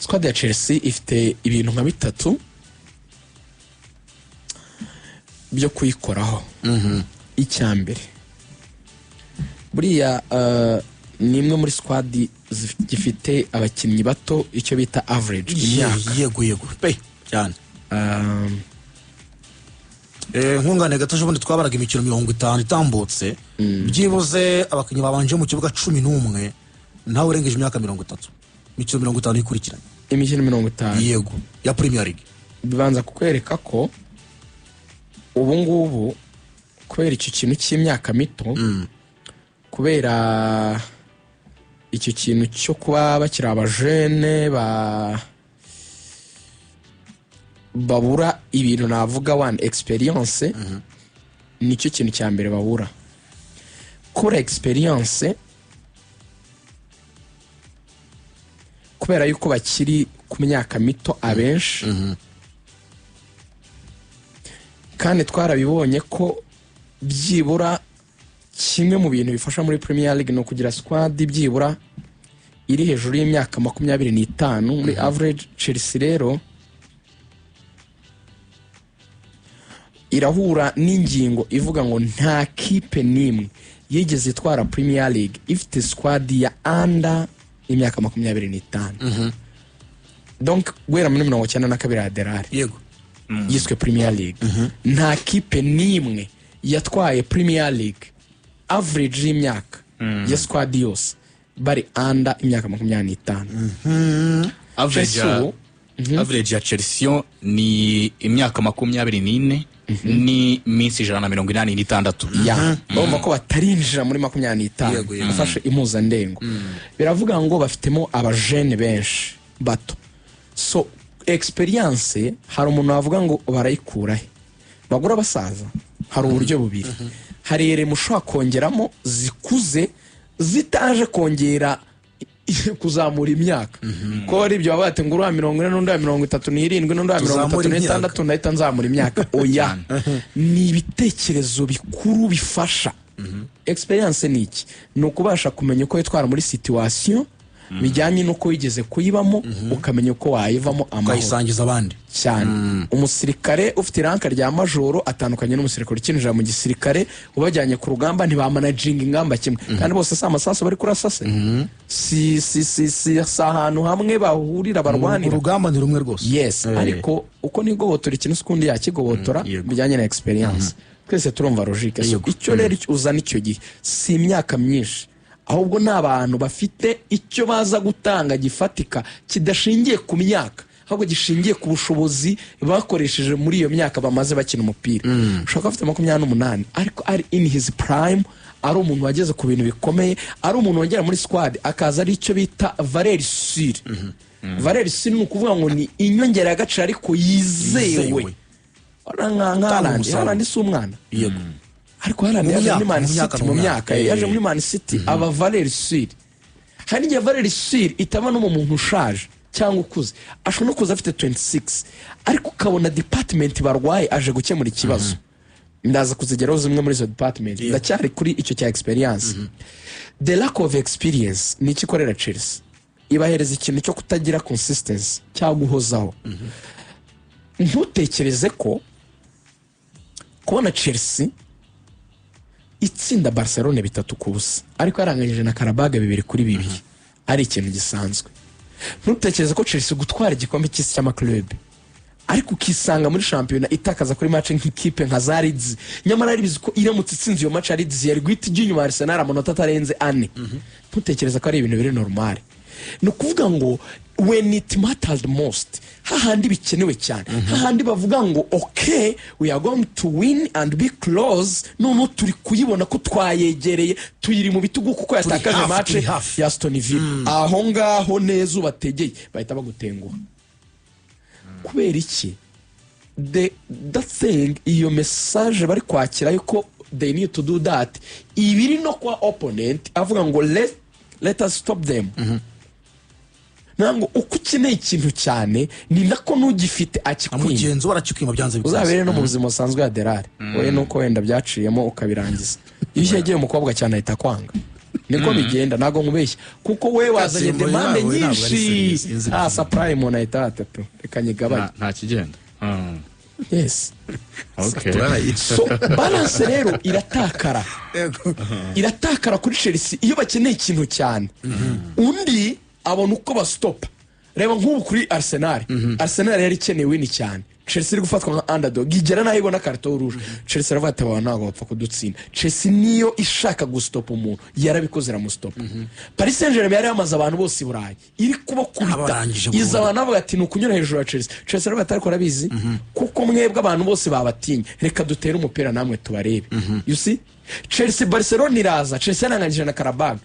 Squad ya Chelsea ifite ibintu nka bitatu byo kuyikoraho. Icya mbere, buriya ni imwe muri squad gifite abakinnyi bato, icyo bita average imyaka. Yego pe, cyane. Nkunganire gato, ejo bundi twabaraga imikino 50 itambutse, byibuze abakinnyi babanje mu kibuga 11 ntawe urengeje imyaka 30, imikino 50 ikurikiranye. Imikino 50? Yego, ya Premier League. Bibanza kukwereka ko ubu ngubu, kubera icyo kintu cy'imyaka mito, kubera icyo kintu cyo kuba bakiri abajene, babura ibintu navuga one, experience. Nicyo kintu cya mbere babura, kubura experience, kubera yuko bakiri ku myaka mito abenshi. Kandi twarabibonye ko byibura kimwe mu bintu bifasha muri Premier League ni ukugira squad byibura iri hejuru y'imyaka 25 muri average. Chelsea rero irahura n'ingingo ivuga ngo nta kipe n'imwe yigeze itwara Premier League ifite squad ya under imyaka 25. Donc guhera muri 92 aderari yiswe Premier League, nta kipe n'imwe yatwaye Premier League average y'imyaka ya squad yose bari under imyaka 25. Average Chelsea ubu average ya Chelsea yo ni imyaka 24 n'iminsi 186. Ya, urumva ko batarinjira muri 25. Yego. Ufashe impuzandengo, biravuga ngo bafitemo abajene benshi bato. So experience, hari umuntu wavuga ngo barayikura he, bagura abasaza? Hari uburyo bubiri. Hari erema ushobora kongeramo zikuze zitaje kongera kuzamura imyaka, ko ari ibyo baba bati ngo uriya 40 n'undi wa 37 n'undi wa mirongo Tuzamura itatu imyaka. n'itandatu, ndahita nzamura imyaka. Oya, ni ibitekerezo bikuru bifasha. Experience ni iki? Ni ukubasha kumenya uko witwara muri situation bijyanye n'uko wigeze kuyibamo, ukamenya uko wayivamo amahoro. Ukayisangiza abandi. Cyane. Umusirikare ufite iranka rya majoro atandukanye n'umusirikare ukinjira mu gisirikare. Ubajyanye ku rugamba ntibamanaginga ingamba kimwe, kandi bose si amasasu bari kurasa se, si ahantu hamwe bahurira barwanira. Urugamba ni rumwe rwose. Yes. Ariko uko nigobotora ikintu si ukundi yakigobotora. Bijyanye na experience, twese turumva logique. So, icyo rero uzana icyo gihe si imyaka myinshi, ahubwo ni abantu bafite icyo baza gutanga gifatika, kidashingiye ku myaka, ahubwo gishingiye ku bushobozi bakoresheje muri iyo myaka bamaze bakina umupira. Ushobora kuba afite 28 ariko ari in his prime, ari umuntu wageze ku bintu bikomeye, ari umuntu wongera muri squad akaza ari icyo bita valeur sûre. Valeur sûre ni ukuvuga ngo ni inyongeragaciro ariko yizewe. Yizewe. Urabona nka Utanga Haaland. umusaruro. Haaland si umwana, ariko Haaland Mu yaje myaka, muri Man mu myaka, City mu mu myaka. myaka ye, yaje muri Man City aba valeur sûre. Hari n'igihe valeur sûre itaba no mu muntu ushaje cyangwa ukuze, ashobora no kuza afite 26 ariko ukabona department barwaye aje gukemura ikibazo. Ndaza kuzigeraho zimwe muri izo department, ndacyari kuri icyo cya experience. The lack of experience ni icyo ikorera Chelsea, ibahereza ikintu cyo kutagira consistency cyangwa guhozaho. Ntutekereze ko kubona Chelsea itsinda Barcelone 3-0 ariko yaranganyije na Qarabag 2-2 ari ikintu gisanzwe. Ntutekereze ko Chelsea gutwara igikombe cy'isi cy'amaklube ariko ukisanga muri shampiyona itakaza kuri match nk'ikipe nka za Leeds, nyamara yari bizi ko iramutse itsinze iyo match ya Leeds yari guhita ijya inyuma ya Arsenal amanota atarenze ane. Ntutekereze ko ari ibintu biri normal. Ni ukuvuga ngo when it mattered most, hahandi bikenewe cyane, hahandi bavuga ngo okay, we are going to win and be close, noneho turi kuyibona ko twayegereye, tuyiri mu bitugu kuko yatakaje Hafi, match turi hafi. ya Aston Villa, aho ngaho neza ubategeye bahita bagutenguha. Kubera iki? That thing, iyo message bari kwakira yuko they need to do that, ibiri no kwa opponent avuga ngo let us stop them. Ntabwo uko ukeneye ikintu cyane ni nako n'ugifite akikwima. Mugenzi we arakikwima byanze bikunze. Uzabere no mu buzima busanzwe ya derare wowe, nuko wenda byaciyemo ukabirangiza. Iyo ushyegeye umukobwa cyane ahita akwanga. Niko bigenda, ntabwo nkubeshya, kuko we wazanye Gatsembo demande yawe ntabwo ari nyinshi. serious, sinzi. Ah, supply umuntu ahita atatu, reka nyigabanye. Nta kigenda. Yes. Okay. So balance rero iratakara, iratakara kuri Chelsea. Iyo bakeneye ikintu cyane, undi abona uko basitopa. Reba nk'ubu kuri Arsenal. Arsenal yari ikeneye win cyane, Chelsea iri gufatwa nka underdog, igera naho ibona carton rouge. Chelsea aravuga ati: "Aba ntabwo bapfa kudutsinda." Chelsea niyo ishaka gustopa umuntu, yarabikoze, iramustopa. Paris Saint Germain yari yamaze abantu bose i Burayi, iri kubakubita. Abarangije iza burundu. abantu bavuga ati ni ukunyura hejuru ya Chelsea. Chelsea aravuga ati: "Ariko arabizi kuko mwebwe abantu bose babatinye, reka dutere umupira namwe tubarebe." You see, Chelsea, Barcelona iraza, Chelsea yaranganyije na Qarabag.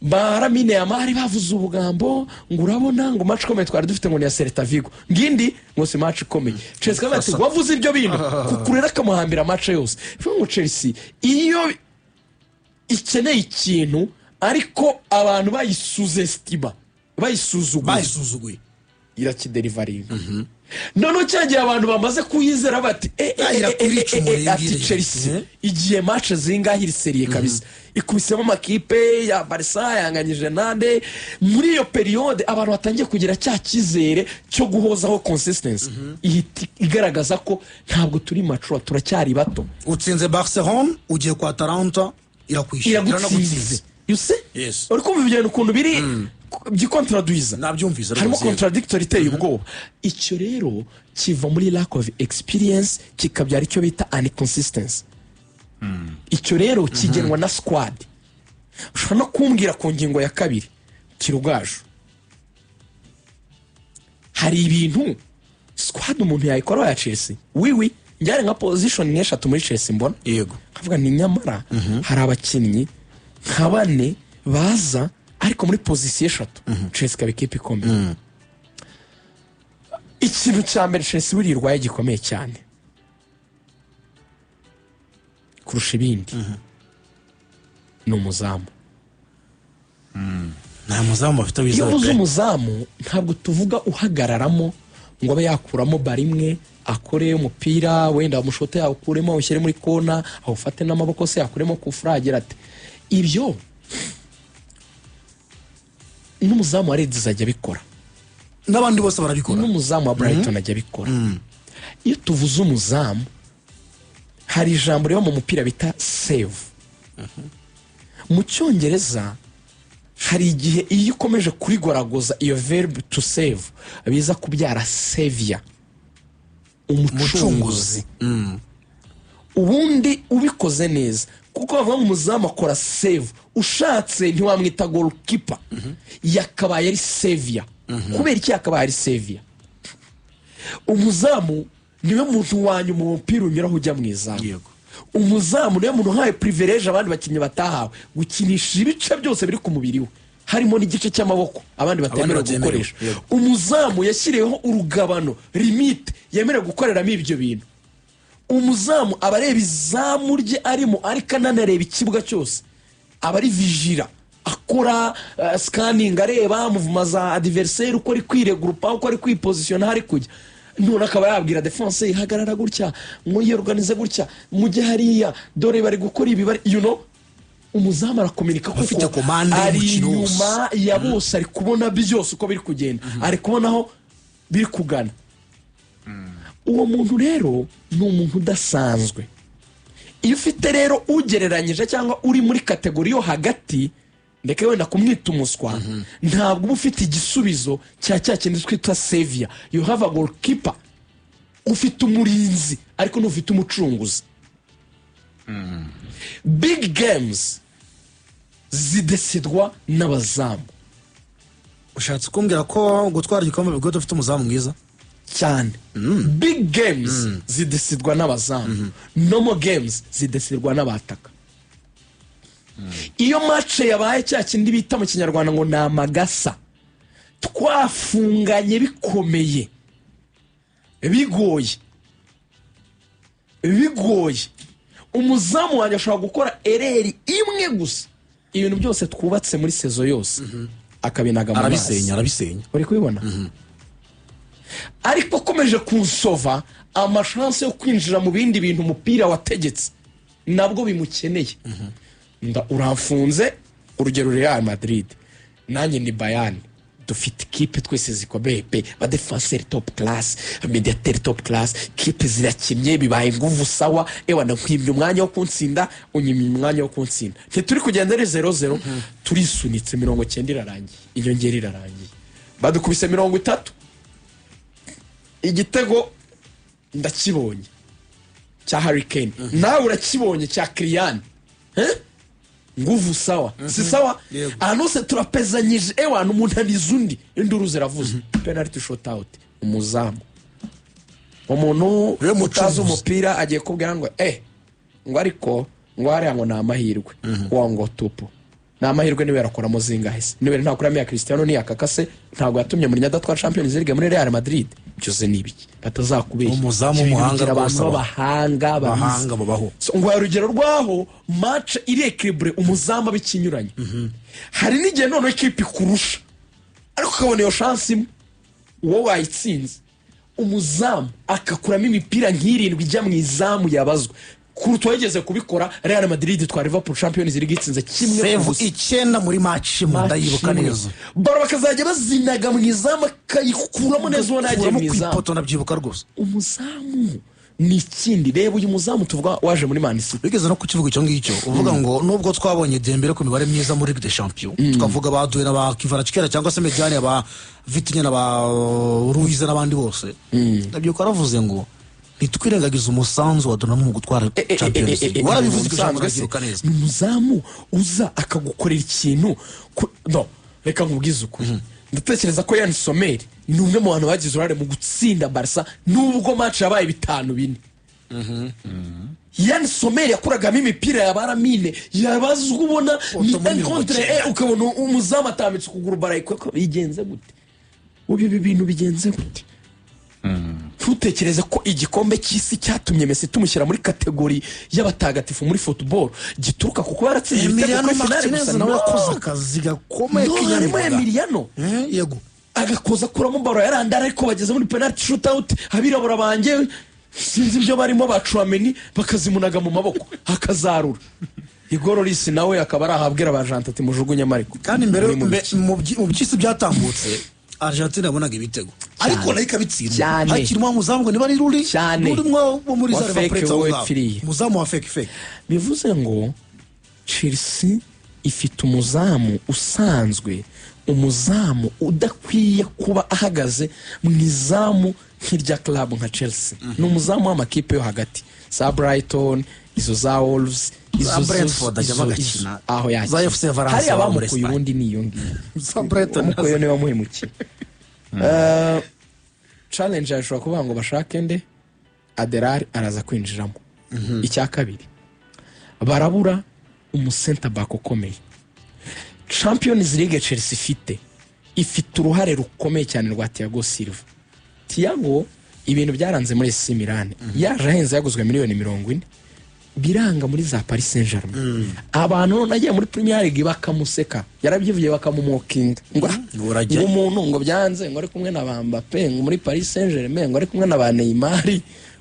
Ba Lamine Yamal bavuze ubugambo ngo urabona ngo match ikomeye twari dufite ngo ni ya Celta Vigo, ngindi ngo si match ikomeye. Chelsea kavuga ati: "Wavuze ibyo bintu kukurera," akamuhambira match yose. Bivuga ngo Chelsea iyo ikeneye ikintu ariko abantu bayisuzesitima, bayisuzuguye, bayisuzuguye, irakideliveringa. Noneho cya gihe abantu bamaze kuyizera bati Irakwirica umurenge ati iri. Chelsea igiye match zingahe iri sérieux kabisa, ikubisemo amakipe ya Barca, yanganyije nande. Muri iyo période abantu batangiye kugira cya cyizere cyo guhozaho consistency, ihita igaragaza ko ntabwo turi mature, turacyari bato. Utsinze Barcelone, ugiye kwa Atalanta, irakwishyura. Iragutsinze, you see? Yes. Uri kumva ibyo bintu ukuntu biri byikontradwiza? Nabyumvise Harimo rwose. contradictory iteye ubwoba. Icyo rero kiva muri lack of experience, kikabyara icyo bita inconsistency. Icyo rero kigenwa na squad. Ushobora no kumbwira ku ngingo ya kabiri, Kirugaju, hari ibintu squad umuntu yayikora ya Chelsea wiwi njyane nka position nk'eshatu muri Chelsea mbona nkavuga ni nyamara hari abakinnyi nka bane baza, ariko muri position eshatu Chelsea ikaba ikipe ikomeye. Ikintu cya mbere Chelsea buriya irwaye gikomeye cyane kurusha ibindi ni umuzamu. Nta muzamu bafite Iyo wizewe uvuze pe. umuzamu, ntabwo tuvuga uhagararamo ngo abe yakuramo bari imwe, akore umupira wenda amushote yawukuremo, awushyire muri kona, awufate n'amaboko se, yakuremo kufura, agira ati ibyo n'umuzamu wa Leeds ajya abikora. N'abandi bose barabikora. N'umuzamu wa Brighton ajya abikora. Iyo tuvuze umuzamu, hari ijambo riba mu mupira bita save mu Cyongereza. Hari igihe iyo ukomeje kurigoragoza iyo verb to save, biza kubyara savior, umucunguzi. Ubundi ubikoze neza, kuko bavuga ngo umuzamu akora save, ushatse ntiwamwita goalkeeper, yakabaye ari savior. Kubera iki yakabaye ari savior? Umuzamu niwe muntu wa nyuma umupira unyuraho ujya mu izamu. Umuzamu niwe muntu uhaye privilege abandi bakinnyi batahawe, gukinisha ibice byose biri ku mubiri we, harimo n'igice cy'amaboko abandi batemerewe batemerewe, gukoresha. Umuzamu yashyiriweho urugabano, limite yemerewe gukoreramo ibyo bintu. Umuzamu aba areba izamu rye arimo, ariko ananareba ikibuga cyose, aba ari vigilant, akora scanning, areba mouvement za adversaire, uko ari kwiregurupa, uko ari kwipozisiyona, aho ari kujya. None akaba yabwira défense: "Hagarara gutya, mwiyoruganize gutya, mujye hariya, dore bari gukora ibi, bari umuzamu arakominika Ufite kuko commande ari y'umukino wose. inyuma ya bose, ari kubona byose uko biri kugenda, ari kubona aho biri kugana. Uwo muntu rero ni umuntu udasanzwe. Iyo ufite rero ugereranyije cyangwa uri muri catégorie yo hagati, ndeke wenda kumwita umuswa, ntabwo uba ufite igisubizo cya kindi twita savior. You have a goalkeeper, ufite umurinzi, ariko ntufite umucunguzi. Big games zidesidwa n'abazamu. Ushatse kumbwira ko gutwara igikombe bigoye udafite umuzamu mwiza? Cyane. Big games zidesidwa n'abazamu, normal games zidesidwa n'abataka. Iyo match yabaye cya kindi bita mu Kinyarwanda ngo ni amagasa, twafunganye bikomeye, bigoye bigoye, umuzamu wanjye ashobora gukora erreur imwe gusa, ibintu byose twubatse muri saison yose akabinaga mu mazi. Arabisenya, arabisenya. Uri kubibona? Ariko akomeje kunsova amachances yo kwinjira mu bindi bintu umupira wategetse nabwo bimukeneye, nda uramfunze. Urugero, Real Madrid, nanjye ni Bayern, dufite ikipe twese zikomeye pe, ba défenseur top class, médiateur top class, kipe zirakinnye, bibaye nguvu. Sawa, ewa nakwimye umwanya wo kuntsinda, unyimye umwanya wo kuntsinda, ntituri kugenda ari 0-0, turisunitse, 90 irarangiye, inyongera irarangiye, badukubise 30, igitego ndakibonye cya Harry Kane, nawe urakibonye cya Kylian. Eh? Nguvu sawa, si sawa? Yego. Ahantu hose turapezanyije, ewana umuntu aniza undi, induru ziravuze, penalty shootout, umuzamu, umuntu Niwe utazi mucunguzi. umupira agiye kubwira ngo ngo ariko ngo hariya ngo ni amahirwe wa ngo tupu ni amahirwe, niwe yarakuramo zingahe se? Niwe ntakuramo iya Cristiano niyakakase, ntabwo yatumye Mourinho adatwara Champions League muri Real Madrid. Byose ni ibiki batazakubeshya? Umuzamu w'umuhanga Bigira abantu rwose aba. b'abahanga babizi. Abahanga babaho. So, ngo urugero rwaho match iri équilibrée, umuzamu aba ikinyuranye. Hari n'igihe noneho ikipe ikurusha, ariko ukabona iyo chance imwe uwo wayitsinze, umuzamu akakuramo imipira nk'irindwi ijya mu izamu yabazwa. Kuruta wigeze kubikora, Real Madrid itwara Liverpool Champions League itsinze kimwe ku Save busa. 9 muri match imwe, ndayibuka Kimwe. neza. Baro bakazajya bazinaga mu izamu, akayikuramo neza ubona yagiye Kuramo mu ku izamu. ipoto, ndabyibuka rwose. Umuzamu ni ikindi. Reba uyu muzamu tuvuga waje muri Man City. Wigeze no kukivuga icyo ngicyo, uvuga ngo nubwo twabonye Dembele ku mibare myiza muri Ligue des Champions, tukavuga ba Doué na ba Kvaratskhelia cyangwa se médiane ba Vitinha na ba Ruiz n'abandi bose, ndabyibuka waravuze ngo ntitwirengagize umusanzu wa Donnarumma mu gutwara Champions League. Warabivuze iryo jambo, Ubusanzwe se, ndabyibuka neza. Ni umuzamu uza akagukorera ikintu no reka nkubwize ukuri, ndatekereza ko Yann Sommer ni umwe mu bantu bagize uruhare mu gutsinda Barca, nubwo match yabaye 5-4. Yann Sommer yakuragamo imipira ya baramine yabazwa, ubona ni Poto muri un mirongo contre icyenda. un, ukabona umuzamu atambitse ukuguru, barayikwe. Bigenze gute ubu? Ibi bintu bigenze gute? Ntutekereze ko igikombe cy'isi cyatumye Messi tumushyira muri catégorie y'abatagatifu muri football gituruka kuko yaratsinze ibitego Emiliano kuri finale Martinez gusa. nawe No. yakoze akazi gakomeye. No, harimo k'inyamibwa. Emiliano. Yego. Agakoza akuramo baro yarandara, ariko bageze muri penalty shootout, abirabura banjye sinzi ibyo barimo, ba Tchouameni bakazimunaga mu maboko akazarura. Hugo Lloris nawe akaba ari ahabwira ba Jante ati mujugunyemo, ariko Kandi mbere muri mu biki. mu by'isi byatambutse, Argentine yabonaga ibitego ariko nayo ikabitsindwa. Cyane. Hakirimo wa muzamu ngo niba ari ruri Cyane. ruri mwo wo muri Wa za fake River Plate aho wowe ngaho. pfiriye. Umuzamu wa fake fake. Bivuze ngo Chelsea ifite umuzamu usanzwe, umuzamu udakwiye kuba ahagaze mu izamu nk'irya club nka Chelsea. Ni umuzamu w'amakipe yo hagati, za Brighton, izo za Wolves, izo Za Brentford ajyamo agakina. Aho yakina. Za FC Valence Hariya aba muri bamukuye Espagne. ubundi ni iyo ngiyo. Za Brighton. Wamukuyeyo niwe wamuhemukiye. Challenge yashobora kuvuga ngo bashake nde? Aderari araza kwinjiramo. Icya kabiri, barabura umu center back ukomeye. Champions League Chelsea ifite uruhare rukomeye cyane rwa Thiago Silva. Thiago ibintu byaranze muri AC Milan, yaje ahenze, yaguzwe miliyoni 40, biranga muri za Paris Saint Germain. Abantu none agiye muri Premier League bakamuseka, yarabyivuye, bakamumokinga ngo ah, Urajya. ngo umuntu ngo byanze, ngo ari kumwe na ba Mbappe, ngo muri Paris Saint Germain, ngo ari kumwe na ba Neymar,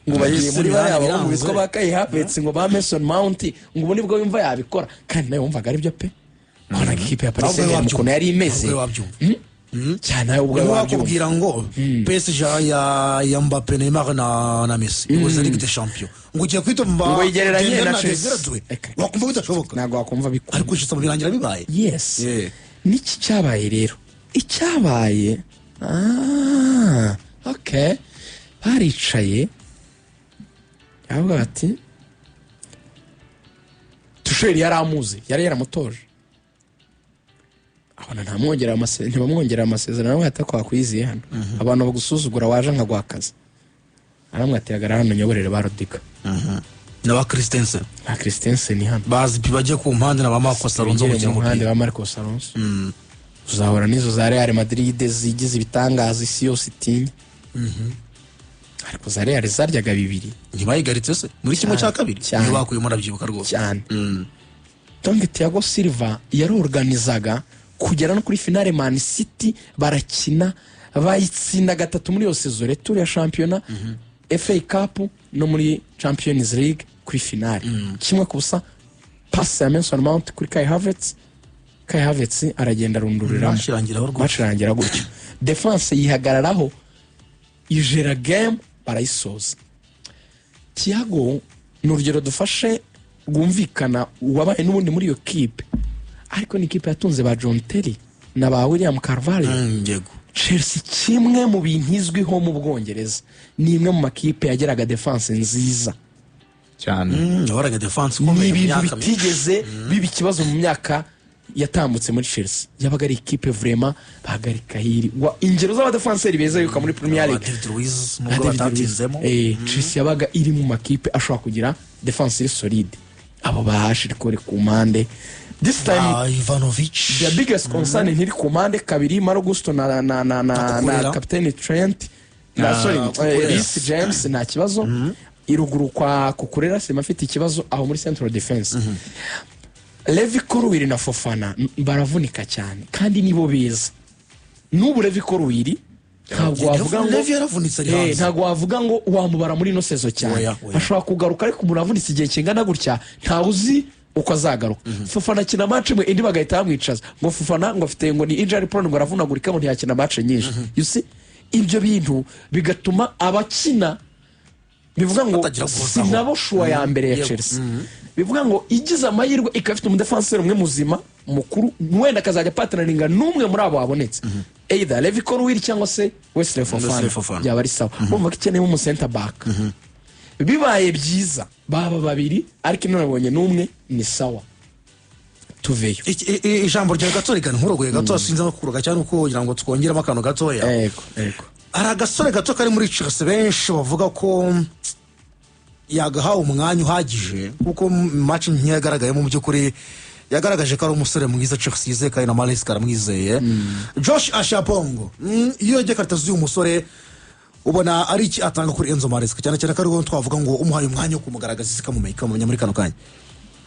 ngo bagiye muri Milan bariya bahungu biranze. bitwa ba Kai Havertz, ngo ba Mason Mount, ngo ubu nibwo yumva yabikora. Kandi nawe wumvaga aribyo pe, wabonaga ikipe ya Paris Nawe Saint Germain wabyumva. ukuntu yari imeze. Nawe wabyumva. Cyane, nawe ubwawe Niba wabyumva. wakubwira ngo PSG ya Mbappe, Neymar na Messi ibuze Ligue des Champions, ngo ugiye kwita Ngo yigereranye na Chelsea. Chelsea, Eka. wakumva bidashoboka. Ntabwo wakumva bikunda. Ariko gusa birangira bibaye. Yes. Yeah. Niki cyabaye rero? Icyabaye, okay, baricaye baravuga bati Tuchel yari amuzi, yari yaramutoje, abona ntibamwongerera amasezerano, nawe ati twakwiziye hano abantu bagusuzugura, waje nkaguha akazi. Aramwe ati hagarara hano nyoborere ba Rudiger Na ba Christensen. Nka Christensen hano. Bazi pi bagiye ku mpande na ba Marcos Alonso bigere gukina mu mpande umupira. Ba Marcos Alonso, uzahora n'izo za Real Madrid zigize ibitangaza isi yose itinya, ariko za Real zaryaga bibiri. Ntibayigaritse se muri kimwe cya kabiri? Cyane. Niyo bakuyemo, ndabyibuka rwose. Cyane. Donc Thiago Silva yarorganizaga kugera no kuri finale. Man City barakina bayitsinda gatatu muri iyo saison, retour ya shampiyona, FA Cup no muri Champions League kuri finale, 1-0, passe ya Mason Mount kuri Kai Havertz. Kai Havertz aragenda arunduriramo. Match irangiraho rwose. Match irangira gutyo, defense yihagararaho, ijera game, barayisoza. Thiago ni urugero dufashe rwumvikana, wabaye n'ubundi muri iyo kipe, ariko ni ikipe yatunze ba John Terry na ba William Carvalho. Yego. Chelsea, kimwe mu bintu izwiho mu Bwongereza, ni imwe mu makipe yageraga defense nziza. Cyane. Yahoraga defense Ni ikomeye mu ibintu myaka myinshi. bitigeze biba ikibazo mu myaka yatambutse muri Chelsea. Yabaga ari ikipe vraiment bahagarika hiri. Ingero z'abadefanseri beza yuka muri Premier Ba League. David Luiz, Nka nubwo David Luiz. batatinzemo. Chelsea yabaga iri mu makipe ashobora kugira defense iri solide, abo ba Ashley Cole ku mpande. This time Ba Ivanovic. the biggest concern ntiri ku mpande kabiri, Malo Gusto na Cucurella. Captain Trent na sorry, Cucurella. Reece James nta kibazo. Iruguru kwa Cucurella sima afite ikibazo aho muri central defense. Levi Colwill na Fofana baravunika cyane kandi nibo beza. N'ubu Levi Colwill ntabwo wavuga ngo Levi yaravunitse, ari hanze. Ntabwo wavuga ngo wamubara muri ino saison cyane. Oya, oya. Ashobora kugaruka, ariko umuntu avunitse igihe kingana gutya ntawe uzi uko azagaruka. Fofana akina match imwe, indi bagahita bamwicaza ngo Fofana ngo afite ngo ni injury prone, ngo aravunagurika, ngo ntiyakina match nyinshi. You see, ibyo bintu bigatuma abakina, bivuga ngo Batagira guhozaho. si nabo choix ya mbere ya Chelsea. Bivuga ngo igize amahirwe ikaba ifite umudefanseri umwe muzima mukuru, wenda akazajya patanaringa n'umwe muri abo wabonetse, either Levi Colwill cyangwa se Wesley Fofana, Wesley Fofana. byaba ari sawa. Urumva ko ikeneyemo umu center back. Bibaye byiza baba babiri, ariko ino nabonye n'umwe ni sawa, tuveyo. Ijambo ryawe gato, reka nkurogoye gato, sinzi no kuroga cyangwa uko, kugira ngo twongeremo akantu gatoya. Yego. Hari agasore gato kari muri Chelsea benshi bavuga ko yagahawe umwanya uhagije, kuko match nke yagaragayemo mu by'ukuri yagaragaje ko ari umusore mwiza Chelsea yizeye, kandi na Maresca aramwizeye, Josh Acheampong. Iyo urebye qualité z'uyu musore, ubona ari iki atanga kuri Enzo Maresca, cyane cyane ko ariwe twavuga ngo umuhaye umwanya wo kumugaragaza isi ikamumenya, ikamumenya muri kano kanya?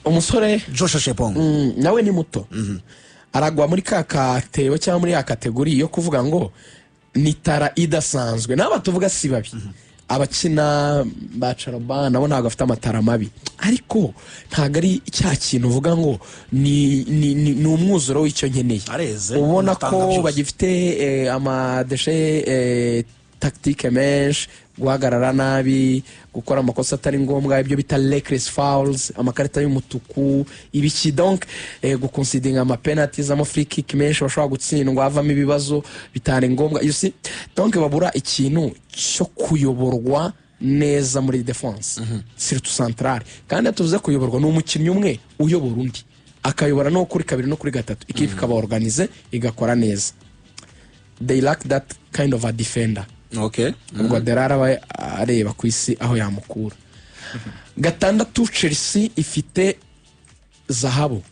Umusore Josh Acheampong. Nawe ni muto, aragwa muri ka katebo cyangwa muri ya catégorie yo kuvuga ngo ni talent idasanzwe. N'aba tuvuga si babi, abakina ba Chalobah nabo ntabwo bafite amatalent mabi, ariko ntabwo ari cya kintu uvuga ngo ni umwuzuro w'icyo nkeneye. Areze, ubona atanga ko byose. bagifite amadéchets tactiques menshi, guhagarara nabi, gukora amakosa atari ngombwa, ibyo bita reckless fouls, amakarita y'umutuku, ibiki, donc guconsidinga amapenalties, ama free kick menshi bashobora gutsindwa havamo ibibazo bitari ngombwa, you see. Donc babura ikintu cyo kuyoborwa neza muri defense, surtout centrale. Kandi iyo tuvuze kuyoborwa, ni umukinnyi umwe uyobora undi, akayobora no kuri kabiri no kuri gatatu, ikipe ikaba organisée, igakora neza. They lack that kind of a defender. Ubwo Derara aba areba ku isi aho yamukura. Gatandatu, Chelsea ifite zahabu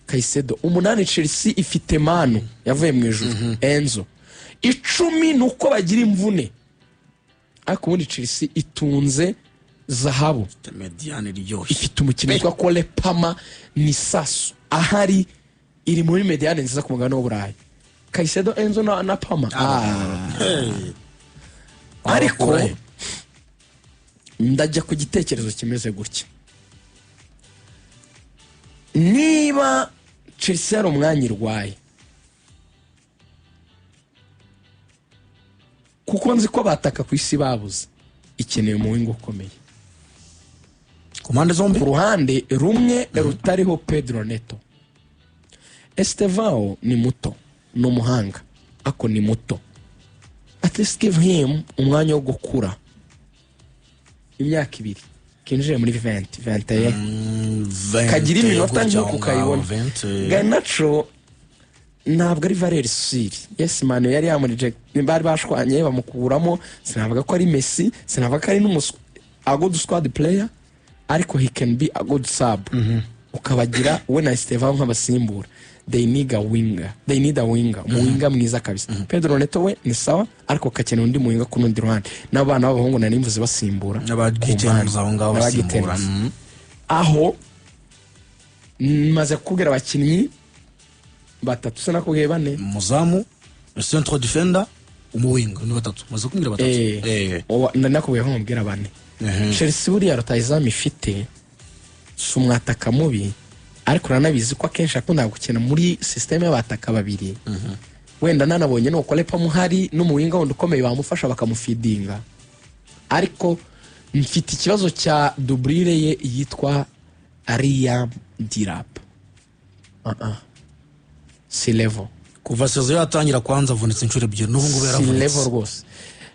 Caicedo. Umunani, Chelsea ifite manu yavuye mu ijuru, Enzo. 10 ni uko bagira imvune, ariko ubundi Chelsea itunze zahabu. Médiane iryoshye. Ifite umukinnyi witwa Cole Palmer, ni sasu ahari, iri muri médiane nziza ku mugabane w'Uburayi. Caicedo, Enzo na Palmer. Hey. Ariko Wabakura he? Ndajya ku gitekerezo kimeze gutya: niba Chelsea hari umwanya irwaye, kuko nzi ko bataka ku isi babuze, ikeneye umuwinger ukomeye ku mpande zombi, ku ruhande rumwe rutariho Pedro Neto. Estevao ni muto, ni umuhanga, ako ni muto. At least give him umwanya wo gukura, imyaka 2, kinjire muri 20 21, kagira iminota nk'uko ukayibona. Garnacho ntabwo ari valeur sûre. Yes, Manu yari yamurije, bari bashwanye bamukuramo. Sinavuga ko ari Messi, sinavuga ko ari n'umus a good squad player, ariko he can be a good sub, ukabagira we na Estevao nk'abasimbura. They need a winger, they need a winger, umuwinger mwiza kabisa. Pedro Neto we ni sawa, ariko kakeneye undi muwinger ku rundi ruhande, n'abana b'abahungu nari mvuze basimbura N'aba ku Gittens mpande. aho ngaho N'aba basimbura. Gittens. Aho maze kukubwira abakinnyi batatu, se nakubwiye bane? Umuzamu, central defender, umuwinger, ni batatu, maze kumbwira batatu. Nakubwiye ko nkubwira bane. Chelsea buriya rutayizamu ifite si umwataka mubi. Ariko uranabizi ko akenshi akunda gukina muri système y'abataka babiri. Wenda nanabonye nuko Lepa muhari n'umuwinga wundi ukomeye bamufasha bakamufidinga, ariko mfite ikibazo cya doublure ye yitwa Liam Delap. Si level. Kuva saison yatangira kwanza avunitse inshuro ebyiri, n'ubu ngubu Si yaravunitse. level rwose.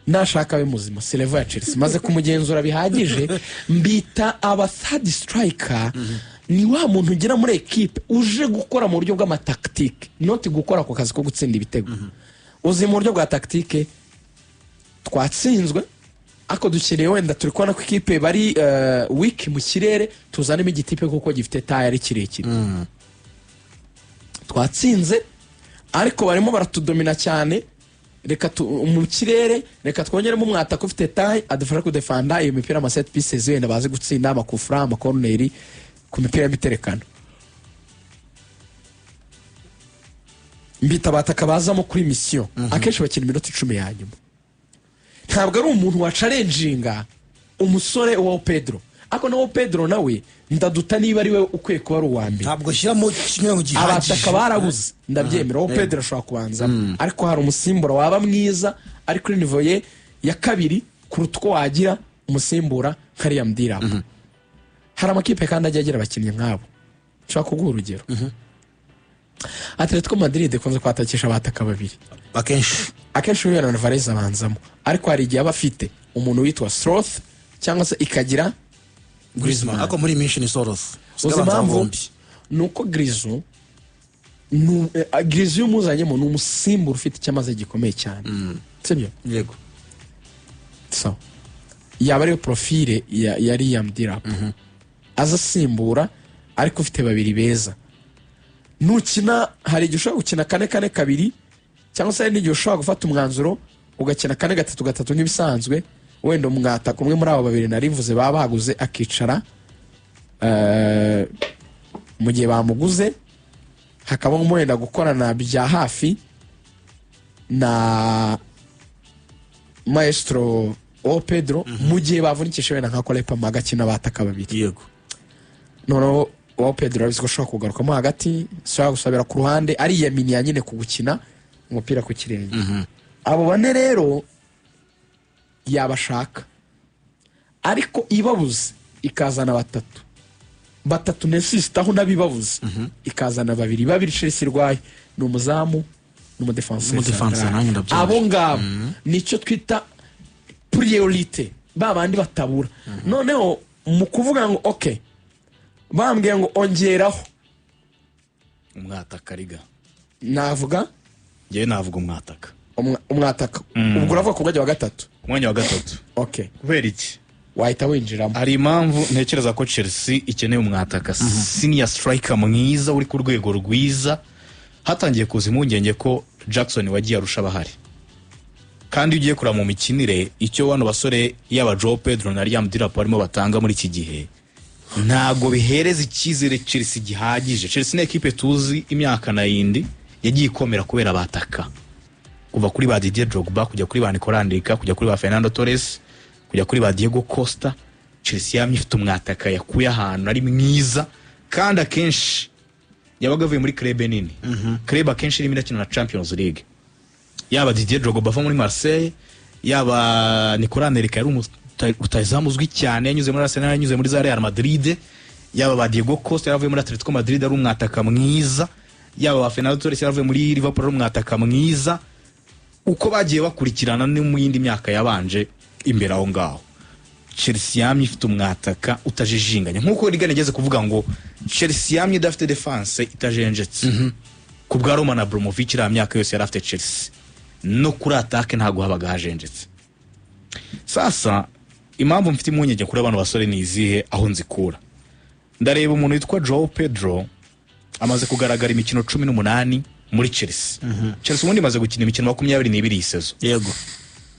Nashaka abe muzima, si level ya Chelsea. Maze kumugenzura bihagije. Mbita aba third striker ni wa muntu ugera muri ekipe uje gukora mu buryo bw'ama tactique, not gukora ako kazi ko gutsinda ibitego. Uzi mu buryo bwa tactique twatsinzwe, ariko dukeneye, wenda turi kubona ko ikipe bari weak mu kirere, tuzanemo igitipe kuko gifite taille, ari kirekire. Twatsinze ariko barimo baratudomina cyane, reka mu kirere reka twongeremo umwataka ufite taille adufasha kudefanda iyo mipira, ama set pieces, wenda bazi gutsinda amakufra, amakoroneri, ku mipira y'imiterekano. Mbita abataka bazamo kuri mission, akenshi bakina iminota 10 ya nyuma. Ntabwo ari umuntu wacarenjinga umusore wa Pedro, ariko nawo Pedro nawe ndaduta niba ari we ukwiye kuba ari uwa mbere. Ntabwo ashyiramo ikinyuranyo gihagije. Abataka barabuze, ndabyemera, wowe Pedro ashobora kubanzamo, ariko hari umusimbura waba mwiza ari kuri niveau ye ya kabiri kuruta uko wagira umusimbura nka Liam Delap. Hari amakipe kandi ajya agira abakinnyi nk'abo. Nshobora kuguha urugero: Atletico Madrid ikunze kwatakisha abataka babiri. Akenshi. Akenshi Julian Alvarez abanzamo, ariko hari igihe aba afite umuntu witwa Sorloth cyangwa se ikagira Griezmann, ariko muri iyi minsi ni Sorloth. Uzi impamvu? Ni uko Griezmann iyo umuzanyemo ni umusimbura ufite icyo amaze gikomeye cyane, sibyo? Yego. So yaba ariyo profile ya Liam Delap, aza asimbura ariko ufite babiri beza. Nukina hari igihe ushobora gukina 4-4-2, cyangwa se hari n'igihe ushobora gufata umwanzuro ugakina 4-3-3 nk'ibisanzwe. Wenda umwataka umwe muri abo babiri narivuze baba baguze akicara mu gihe bamuguze, hakabamo wenda gukorana bya hafi na maestro o Pedro mu gihe bavunikisha wenda nka Cole Palmer, agakina bataka babiri. Noneho uwo Pedro arabizi ko ashobora kugarukamo hagati, ashobora gusabira ku ruhande, ariyaminiya nyine ku gukina umupira ku kirenge. Abo bane rero yabashaka, ariko ibabuze ikazana batatu batatu nesisitaho, n'abibabuze ikazana babiri babiri. Chelsea irwaye ni umuzamu n'umudefanseri Umudefanseri, central. Nanjye ndabyemera. Abo ngabo nicyo twita priorité, ba bandi batabura. Noneho mu kuvuga ngo ok, bambwiye ngo ongeraho Umwataka riga. Navuga Ngewe navuga umwataka. Umwataka, ubwo uravuga ku mwanya wa gatatu? Umwanya wa gatatu. Ok. Kubera iki? Wahita winjiramo. Hari impamvu ntekereza ko Chelsea ikeneye umwataka senior striker mwiza uri ku rwego rwiza. Hatangiye kuza impungenge ko Jackson wagiye arusha abahari, kandi iyo ugiye kureba mu mikinire icyo bano basore yaba Joao Pedro na Liam Delap barimo batanga muri iki gihe, ntago bihereza icyizere Chelsea gihagije. Chelsea ni ekipe tuzi imyaka na yindi yagiye ikomera kubera abataka, kuva kuri ba Didier Drogba, kujya kuri ba Nicolas Anelka, kujya kuri ba Fernando Torres, kujya kuri ba Diego Costa. Chelsea yamye ifite umwataka yakuye ahantu ari mwiza, kandi akenshi yabaga avuye muri club nini, club akenshi irimo irakina na Champions League. Yaba Didier Drogba ava muri Marseille, yaba Nicolas Anelka yari rutahizamu uzwi cyane, yanyuze muri Arsenal, yanyuze muri za Real Madrid, yaba ba Diego Costa yaravuye muri Atletico Madrid ari umwataka mwiza, yaba ba Fernando Torres yaravuye muri Liverpool ari umwataka mwiza. Uko bagiye bakurikirana no mu yindi myaka yabanje imbere aho ngaho, Chelsea yamye ifite umwataka utajijinganya. Nk'uko Regan igeze kuvuga ngo Chelsea yamye idafite defense itajenjetse ku bwa Roman Abramovich, iriya myaka yose yari afite Chelsea, no kuri attaque ntabwo habaga hajenjetse. Sasa impamvu mfite impungenge kuri abantu basore ni izihe? Aho nzikura, ndareba umuntu witwa Joao Pedro amaze kugaragara imikino 18 muri Chelsea. Chelsea ubundi imaze gukina imikino 22 iyi saison.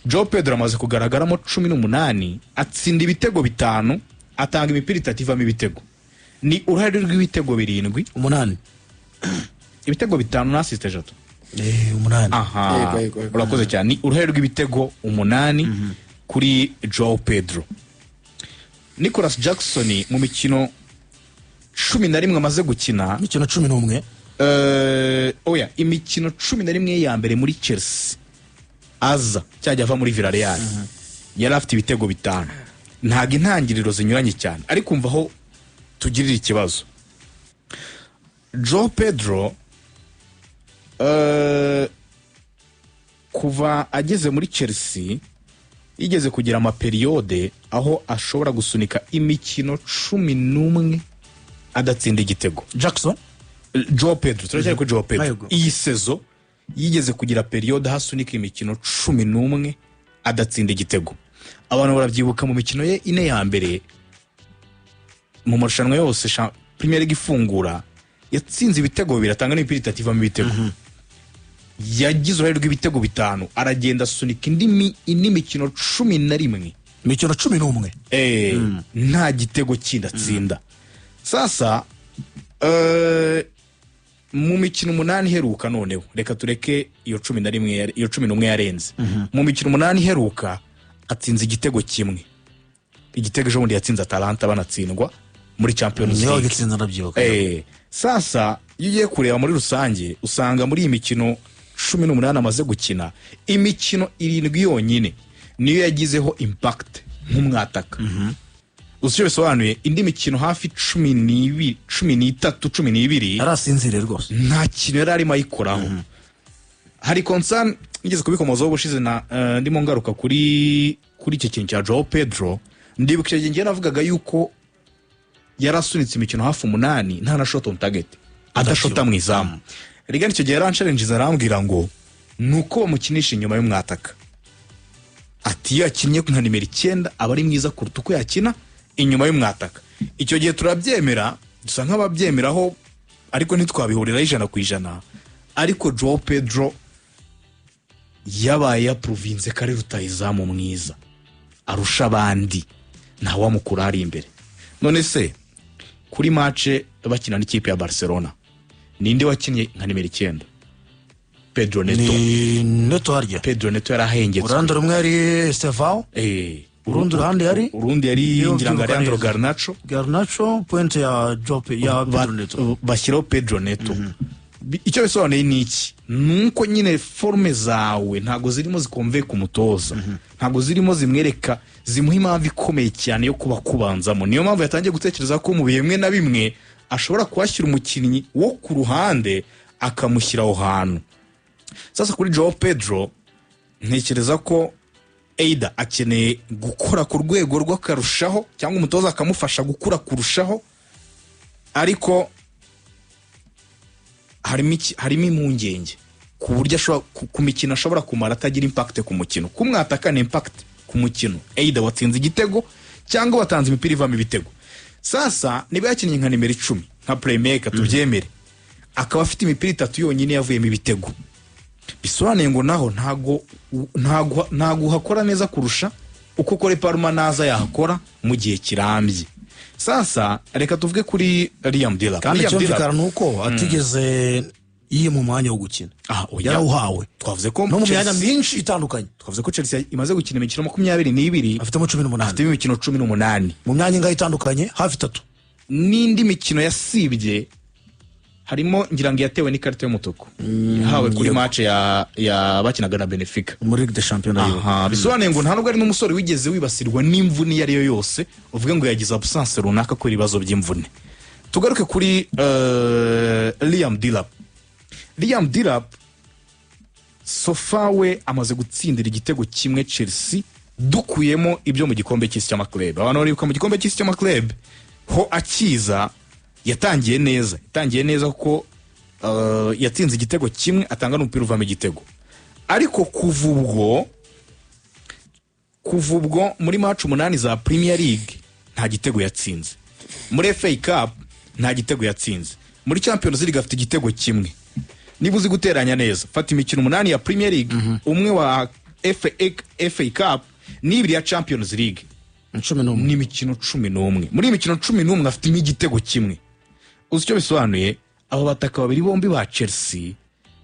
Joao Pedro amaze kugaragaramo 18, atsinda ibitego bitanu, atanga imipira itatu ivamo ibitego, ni uruhare rw'ibitego birindwi. Umunani. Ibitego bitanu na assist eshatu. Umunani. Aha. Yego. Urakoze cyane. Ni uruhare rw'ibitego umunani kuri Joao Pedro. Nicolas Jackson mu mikino 11 amaze gukina, Imikino 11. Oya, imikino 11 ya mbere muri Chelsea aza cyajya ava muri Villarreal yari afite ibitego bitanu. Ntabwo intangiriro zinyuranye cyane, ariko umva aho tugirira ikibazo. João Pedro, kuva ageze muri Chelsea yigeze kugira ama période aho ashobora gusunika imikino 11 adatsinda igitego. Jackson? João Pedro, turacyari kuri João Pedro. Yego. Iyi saison yigeze kugira période aho asunika imikino 11 adatsinda igitego. Abantu barabyibuka, mu mikino ye ine ya mbere mu marushanwa yose, Premier League ifungura, yatsinze ibitego bibiri, atanga n'imipira itatu ivamo ibitego, yagize uruhare rw'ibitego bitanu. Aragenda asunika indi mikino 11. Imikino 11. Nta gitego kindi atsinda. Sasa mu mikino 8 iheruka, noneho reka tureke iyo 11, iyo 11 yarenze, mu mikino 8 iheruka atsinze igitego kimwe, igitego ejo bundi yatsinze Atalanta banatsindwa muri Champions Niho League. gitsinze, ndabyibuka. Sasa iyo ugiye kureba muri rusange, usanga muri iyi mikino 18 amaze gukina, imikino 7 yonyine niyo yagizeho impact nk'umwataka. Uzi icyo bisobanuye? Indi mikino hafi 12, 13, 12 Yarasinziriye rwose. nta kintu yari arimo ayikoraho. Hari concern nigeze kubikomozaho ubushize na ndimo ngaruka kuri icyo kintu cya João Pedro. Ndibuka icyo gihe njye navugaga yuko yarasunitse imikino hafi 8 nta na shot on target, adashota mu izamu. Rigani icyo gihe yaransharenjiza, arambwira ngo nuko bamukinisha inyuma y'umwataka, ati iyo yakinnye nka nimero 9 aba ari mwiza kuruta uko yakina inyuma y'umwataka. Icyo gihe turabyemera, dusa nk'ababyemeraho, ariko ntitwabihuriraho 100%. Ariko João Pedro yabaye yapuruvinze ko ari rutahizamu mwiza arusha abandi, ntawamukura hari imbere. None se kuri match bakina n'ikipe ya Barcelona, ninde wakinnye nka nimero 9? Pedro Neto. Ni Neto harya? Pedro Neto yarahengetswe. Uruhande rumwe yari Estevao. Urundi ruhande yari? Urundi yari Iyo ngira ngo mbyibuka Alejandro neza. Garnacho. Garnacho, pointe ya Jope ya Pedro Neto. Bashyiraho Pedro Neto. Icyo bisobanuye ni iki? Ni uko nyine forme zawe ntabwo zirimo zikomve ku mutoza, ntabwo zirimo zimwereka, zimuha impamvu ikomeye cyane yo kuba kubanzamo. Niyo mpamvu yatangiye gutekereza ko mu bihe bimwe na bimwe ashobora kuhashyira umukinnyi wo ku ruhande, akamushyira aho hantu. Sasa kuri João Pedro, ntekereza ko either akeneye gukora ku rwego rw'akarushaho cyangwa umutoza akamufasha gukura kurushaho, ariko harimo impungenge ku buryo ashobora ku mikino ashobora kumara atagira impact ku mukino. Kumwataka ni impact ku mukino, either watsinze igitego cyangwa watanze imipira ivamo ibitego. Sasa niba yakinnye nka nimero 10, nka playmaker, tubyemere, akaba afite imipira itatu yonyine yavuyemo ibitego, bisobanuye ngo naho ntago uhakora neza kurusha uko Cole Palmer naza yahakora mu gihe kirambye. Sasa reka tuvuge kuri Liam Delap. Kandi Liam Delap icyumvikana ni uko atigeze yima umwanya wo gukina. Ah, oya. Yarawuhawe. Twavuze ko No mu myanya myinshi itandukanye. Twavuze ko Chelsea imaze gukina imikino 22. Afitemo 18. Afitemo imikino 18. Mu myanya ingahe itandukanye? Hafi itatu. N'indi mikino yasibye, harimo ngira ngo yatewe n'ikarita y'umutuku yahawe kuri match ya bakinaga na Benfica. Muri Ligue des Champions nayo. Aha, bisobanuye ngo nta nubwo ari n'umusore wigeze wibasirwa n'imvune iyo ari yo yose, uvuge ngo yagize absence runaka kubera ibibazo by'imvune. Tugaruke kuri Liam Delap. Liam Delap so far we amaze gutsindira igitego kimwe Chelsea, dukuyemo ibyo mu gikombe cy'isi cy'ama club. Abantu baribuka mu gikombe cy'isi cy'ama club ho akiza yatangiye neza, yatangiye neza kuko yatsinze igitego kimwe, atanga n'umupira uvamo igitego. Ariko kuva ubwo muri match 8 za Premier League nta gitego yatsinze, muri FA Cup nta gitego yatsinze, muri Champions League afite igitego kimwe. Niba uzi guteranya neza, fata imikino 8 ya Premier League, umwe wa FA Cup n'ibiri ya Champions League. 11. Ni imikino 11. Muri iyi mikino 11 afitemo igitego kimwe. Uzi icyo bisobanuye? Abo bataka babiri bombi ba Chelsea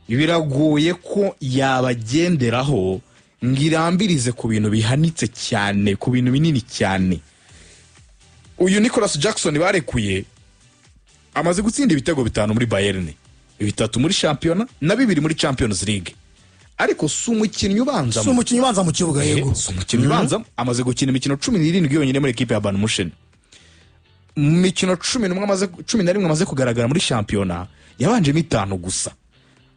biragoye ko yabagenderaho ngo irambirize ku bintu bihanitse cyane, ku bintu binini cyane. Uyu Nicholas Jackson barekuye. Amaze gutsinda ibitego bitanu muri Bayern, bitatu muri shampiyona na bibiri muri Champions League, ariko si umukinnyi ubanzamo. Si umukinnyi ubanza mu kibuga, yego. Si umukinnyi ubanzamo. Amaze gukina imikino 17 yonyine muri ekipe ya Bayern Munchen. Mu mikino 11 amaze, 11 amaze kugaragara muri shampiyona, yabanjemo itanu gusa.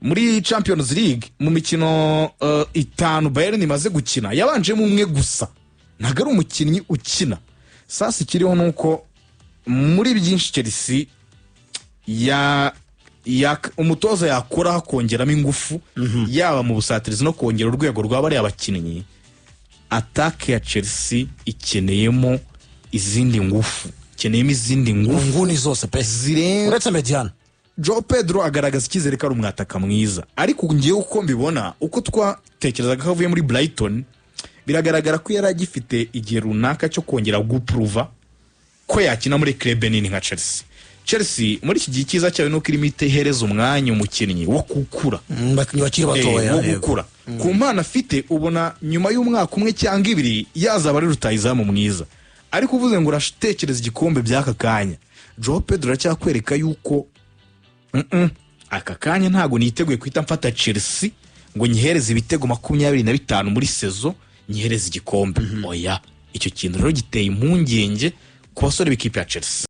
Muri Champions League, mu mikino itanu Bayern imaze gukina, yabanjemo umwe gusa. Ntabwo ari umukinnyi ukina. Sasa ikiriho ni uko muri byinshi Chelsea ya umutoza yakora kongeramo ingufu, yaba mu busatirizi no kongera urwego rwa bariya bakinnyi. Attaque ya Chelsea ikeneyemo izindi ngufu, ikeneyemo izindi Mu ngufu nguni zose pe, zirenze uretse médiane. Joe Pedro agaragaza icyizere ko ari umwataka mwiza, ariko ngewe uko mbibona, uko twatekerezaga ko avuye muri Brighton, biragaragara ko yari agifite igihe runaka cyo kongera gupuruva ko yakina muri club nini nka Chelsea. Chelsea muri iki gihe cyiza cyayo nuko irimo ihereza umwanya umukinnyi wo gukura. Abakinnyi bakiri batoya. Wo gukura ku mpano afite, ubona nyuma y'umwaka umwe cyangwa ibiri yazaba ari rutayizamu mwiza. Ariko uvuze ngo uratekereza igikombe by'aka kanya, Joe Pedro aracyakwereka yuko aka kanya ntabwo niteguye guhita mfata Chelsea ngo nyihereze ibitego 25 muri saison, nyihereze igikombe. Oya, icyo kintu rero giteye impungenge ku basore b'ikipe ya Chelsea.